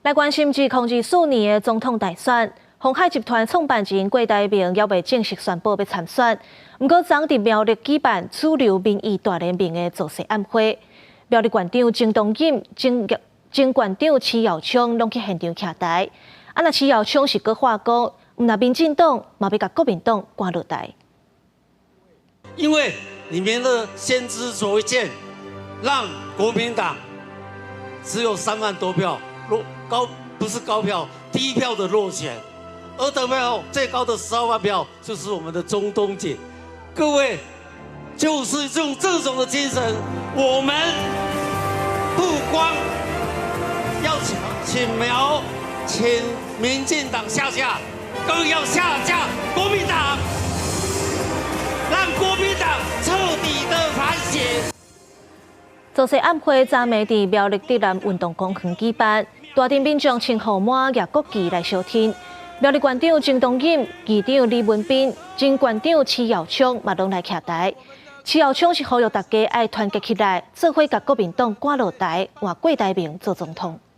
來關心2024年的總統大選，鴻海集團創辦人郭台銘猶未正式宣布欲參選，毋過昨佇苗栗舉辦主流民意大聯盟的造勢晚會，苗栗縣長鄭東錦、前前縣長徐耀昌攏去現場徛台。啊，若徐耀昌是閣話講，毋但民進黨嘛欲共國民黨趕落台。因為你們的先知灼見，讓國民黨只有3萬多票落高，不是高票，低票的落選，而得票最高的12萬票就是我們的鍾東錦。各位，就是用這種的精神，我們不光要請民進黨下架，更要下架國民黨，讓國民黨徹底的反省。造勢晚會昨暝佇苗栗竹南運動公園舉辦，大陣民眾穿號滿舉國旗來相挺。苗栗縣長鄭東錦、議長李文彬、前縣長徐耀昌嘛攏來徛台。徐耀昌是呼籲大家愛團結起來，做伙共國民黨趕落台，換郭台銘做總統。